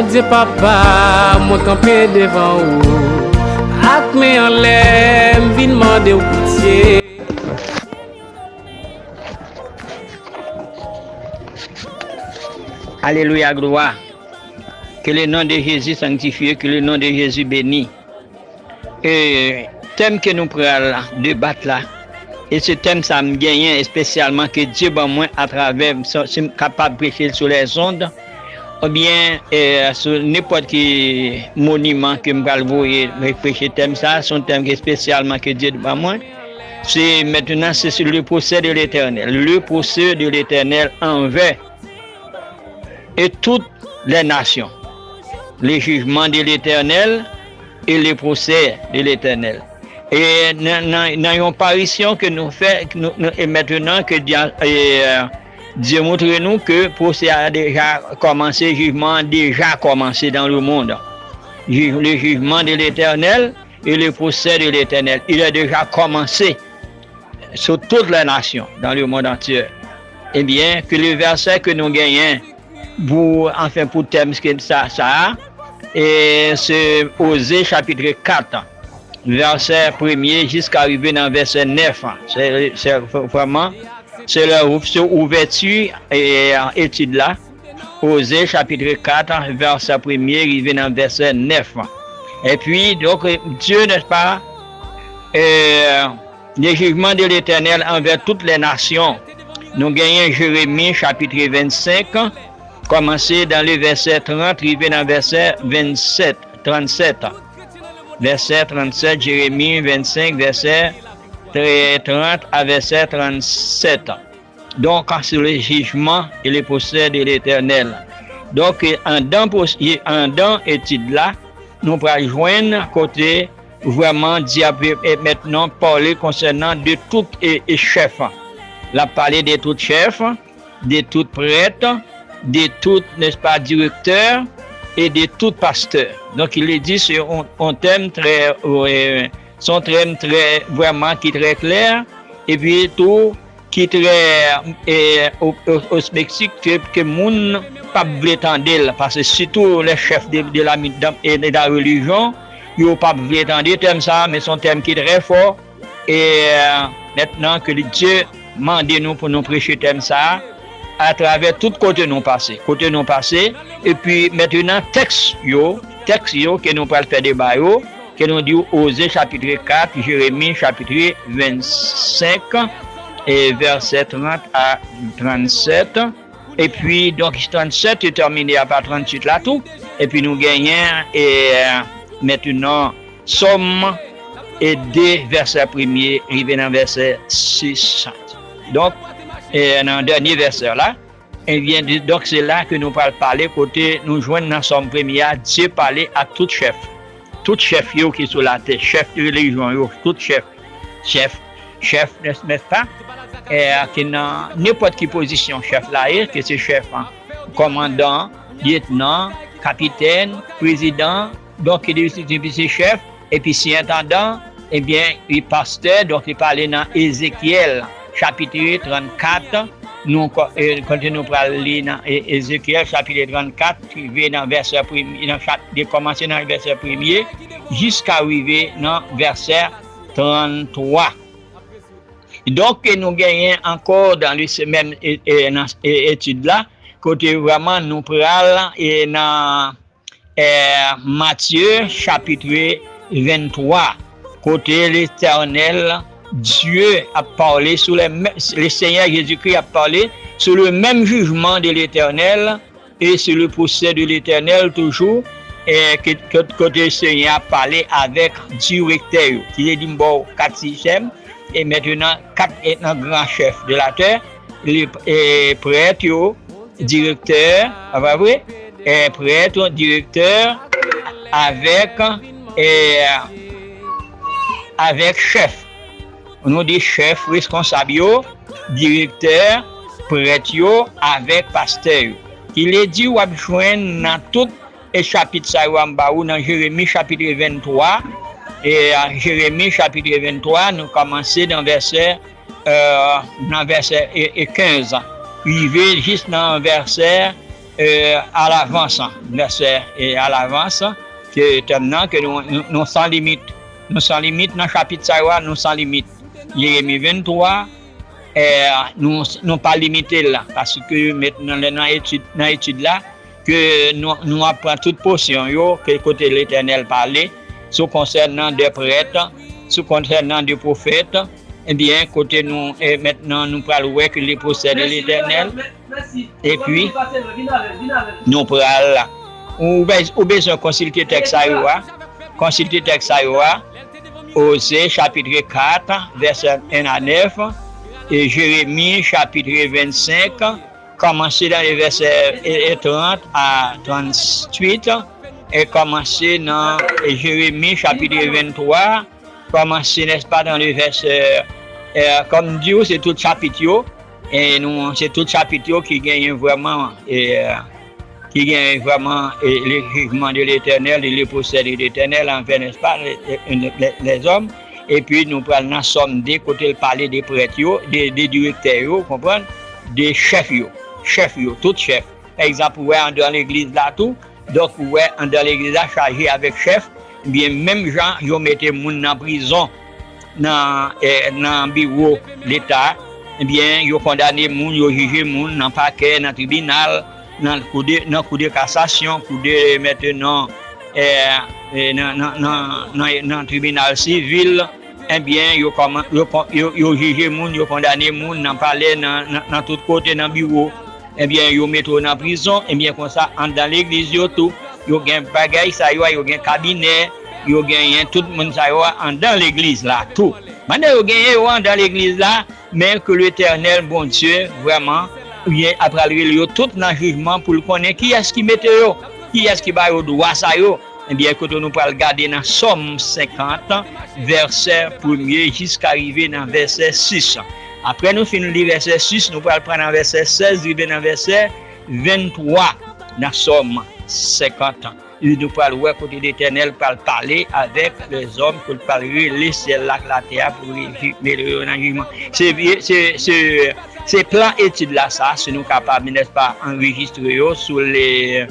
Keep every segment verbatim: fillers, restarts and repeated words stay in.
Bondye Papa, mwen kanpe devan ou, ak men anlè, m vin mande w pitye. Alelouya, glwa. Que le nom de Jésus sanctifié, que le nom de Jésus béni. E tèm ke nou pral debat la, e se tèm sa m genyen espesyalman ke Dye ban mwen atravè, si m kapab preche l sou lèzond, oubyen e, sou nenpòt ki moniman ke m pral voye preche tèm sa, se yon tèm ke espesyalman ke Dye ban mwen. Se mentnan, se sur le procès de l'Éternel. Le procès de l'Éternel envers et toutes les nations. Le jugement de l'Éternel et le procès de l'Éternel. E nan, nan, nan yon parisyon ke nou fè, nou, nou, e mentnan ke Dye, e, Dye montre nou ke pwosè a deja kòmanse, jijman an deja kòmanse dans le monde. Ju- Le jugement de l'Éternel et le procès de l'Éternel. Il est déjà commencé sur toutes les nations dans le monde entier. Ebyen, ke le vèsè ke nou genyen pou, anfen, pou tèm sa, sa a, e se Oze chapit kat, vèsè premye jiska rive nan vèsè nèf. Se, se vrèman, se le, se ouvèti e, etid la. Oze chapit kat, vèsè premye rive nan vèsè nèf. Epi, donk, Dye, n'est-ce pas, e, le jugement de l'Éternel envers toutes les nations. Nou genyen Jeremi chapit vennsenk, kòmanse dan le vèsè trant rive nan vèsè vennsèt, trannsèt. Vèsè trannsèt, Jeremi vennsenk, vèsè tre- trant a vèsè trannsèt. Donc, sur le jugement et le procès de l'Éternel. Donk, andan, pwos- andan etid la, nou pral jwenn kote vrèman Dye ap e, mentnan pale konsènan de tout e, e chèf. L ap pale de tout chèf, de tout prèt, de tout, n'est-ce pas, directeur et de tout pasteur. Donc, il est dit, c'est un, un thème très, euh, c'est un thème très, vraiment, qui est très clair. Epi tou, ki trè e, o, o, ospeksik ke, ke moun p ap vle tande l. Paske sitou lè chèf de, de la, e de la relijyon, yo p ap vle tande tèm sa a, men se yon tèm ki trè fò. E mentnan ke Dye mande nou pou nou preche tèm sa a, atravè tout kote nou pase. Kote nou pase, epi mentnan tèks yo, tèks yo ke nou pral fè deba yo, ke nou di w Oze chapit kat, Jeremi chapit vennsenk, e vèsè trant a trannsèt, epi donk trannsèt e tèmine apa tranntuit la tou, epi nou genyen e mentnan Sòm e de vèsè premye rive nan vèsè sis. Donk, e nan dènye vèsè la, Ebyen, donk, se la ke nou pral pale, kote nou jwenn nan Sòm premye a, Dye pale ak tout chèf. Tout chèf yo ki sou latè, chèf de relijyon yo, tout chèf, chèf, chèf, nèspa? E, ki nan nenpòt ki pozisyon chèf la ye, ke se chèf an, kòmandan, lyetnan, kapitèn, prezidan, donk, depi se chèf, epi si entandan, ebyen, li pastè, donk li pale nan Ezekyèl, chapit trannkat, nou, kote nou pral li nan Ezekyèl, chapit trannkat, rive nan vèsè premye, nan chap, de kòmanse nan vèsè premye, jiska rive nan vèsè tranntwa. Donk, nou genyen ankò dan le menm e, e, nan e, etid la, kote vrèman nou pral e nan e, Matye chapit venntwa, kote Letènèl Dye ap pale sou le, le Senyè Jezikri ap pale sou le menm jijman de Letènèl e sou le pwosè de Letènèl toujou, e, ke, ke, kote Senyè a pale avèk direktè yo, ki te di m ba w kat sistèm, e mentnan kat e, nan gran chèf de latè, le, e, prèt yo, direktè, pa vre? E, prèt, direktè, avèk, e, avèk chèf. Nou di chèf, reskonsab yo, direktè, prèt yo, avèk pastè yo. Ki vle di w ap jwenn nan tout e chapit sa yo a m ba ou nan Jeremi chapit venntwa, e, Jeremi chapit venntwa, nou kòmanse nan vèsè e, nan vèsè e, e kenz, rive jis nan vèsè, euh, à l'avance, vèsè, e à l'avance, ke tèm nan, ke nou, nou, nou san limit. Nou san limit nan chapit sa yo a, nou san limit. Jeremi venntwa, eh, nou, nou pa limite l, paske mentnan lè nan etid, nan etid la, ke nou, nou ap pran tout pòsyon yo, ke kote Letènèl pale, sou konsènan de prèt, sou konsènan de pwofèt, ebyen, kote nou, eh, mentnan nou pral wè ke le procès de l'Éternel, epi nou pral, ou, bez- ou bezwen konsilte tèks sa yo a, konsilte tèks sa yo a, Oze, chapitre kat, vèsè en a nèf, e Jeremi, chapitre vennsenk, kòmanse nan vèsè, e, e trant a tranntuit, e kòmanse nan, e, Jeremi, chapitre venntwa, kòmanse, nèspa, nan vèsè, e, kòm di w, se tout chapit yo, e nou, se tout chapit yo ki genyen vrèman, e, ki gen vrèman, e, le jijman de Letènèl e le pwosè de Letènèl anvè, nèspa, le- le- lèzòm. Epi nou pral nan Sòm de, kote l pale de prèt yo, de, de direktè yo, konprann, de chèf yo, chèf yo, tout chèf. Pa egzanp, ou wè anndan legliz la tou, donk, ou wè anndan legliz la chaje avèk chèf, ebyen, menm jan yo mete moun nan prizon, nan, eh, nan biwo Leta, ebyen, yo kondane moun, yo jije moun nan pakè, nan tribinal, nan kou de, nan kou de kasasyon, kou de, mentnan, eh, eh, nan, nan, nan, nan, nan tribinal sivil, ebyen, yo kòman, yo, kon- yo, yo jije moun, yo kondane moun nan palè, nan, nan, nan tout kote, nan biwo. Ebyen, yo mete w nan prizon, ebyen, konsa, anndan legliz yo tou, yo gen bagay sa yo a, yo gen kabinè, yo genyen tout moun sa yo a anndan legliz la tou. Pandan yo genyen yo anndan legliz la, men ke Letènèl Bondye vrèman, ebyen, apral rele yo tout nan jijman pou l konnen kiyès ki mete yo, kiyès ki ba yo dwa sa yo. Ebyen, kote nou pral gade nan Sòm senkant, vèsè premye jiska rive nan vèsè sis. Apre nou fin li vèsè sis, nou pral pran nan vèsè sèz rive nan vèsè venntwa nan Sòm senkant. E nou pral wè kote Letènèl pral pale avèk lèzòm, kote l pral rele syèl la ak latè a pou li mete yo nan jijman. Se, se, se, se plan etid la sa, si nou kapab, nèspa, anrejistre yo sou le,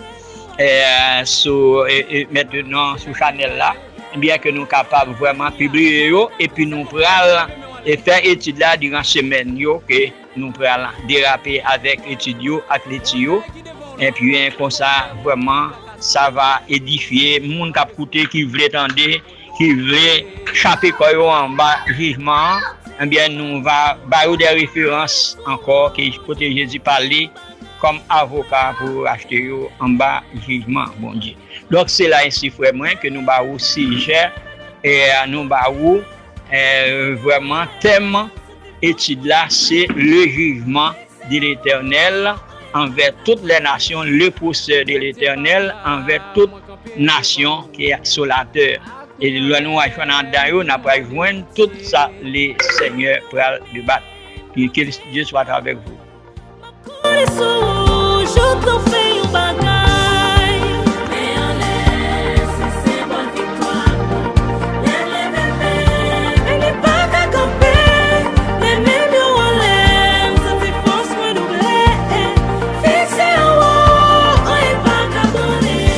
eh, sou, eh, eh, mentnan sou chanèl la, ebyen ke nou kapab vrèman pibliye yo, epi nou pral, eh, fè etid la diran semèn yo, ke nou pral derape avèk etid yo ak lekti yo. Ebyen, konsa, vrèman, sa va edifye moun k ap koute, ki vle tande, ki vle chape kò yo anba jijman an. Ebyen, nou va ba yo de referans ankò, ke kote Jezi pale kòm avoka pou rachte yo anba jijman Bondye. Donk, se la ensi, frè mwen, ke nou ba ou sijè, e nou ba ou, eh, vrèman, tèm etid la, se le jijman de Letènèl anvè tout lè nasyon, le pwosè de Letènèl anvè tout nasyon ki sou latè. E lè nou al jwenn anndan yo, n ap al jwenn tout sa le Senyè pral debat. Que, que Dieu soit avec vous. Kouri sou ou, je t'en fais yon bagay. Men anlè, se senbòl viktwa. Lè m leve men, men li pa ka kanpe. Lè men m yo anlè, m santi fòs mwen double. Fikse anwo, anyen pa ka tounen.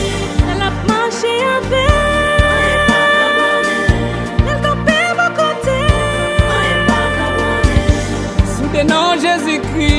Lè l ap mache avè, anyen pa ka tounen. Lè l kanpe bò kote, anyen pa ka tounen. Sou de non Jezikri,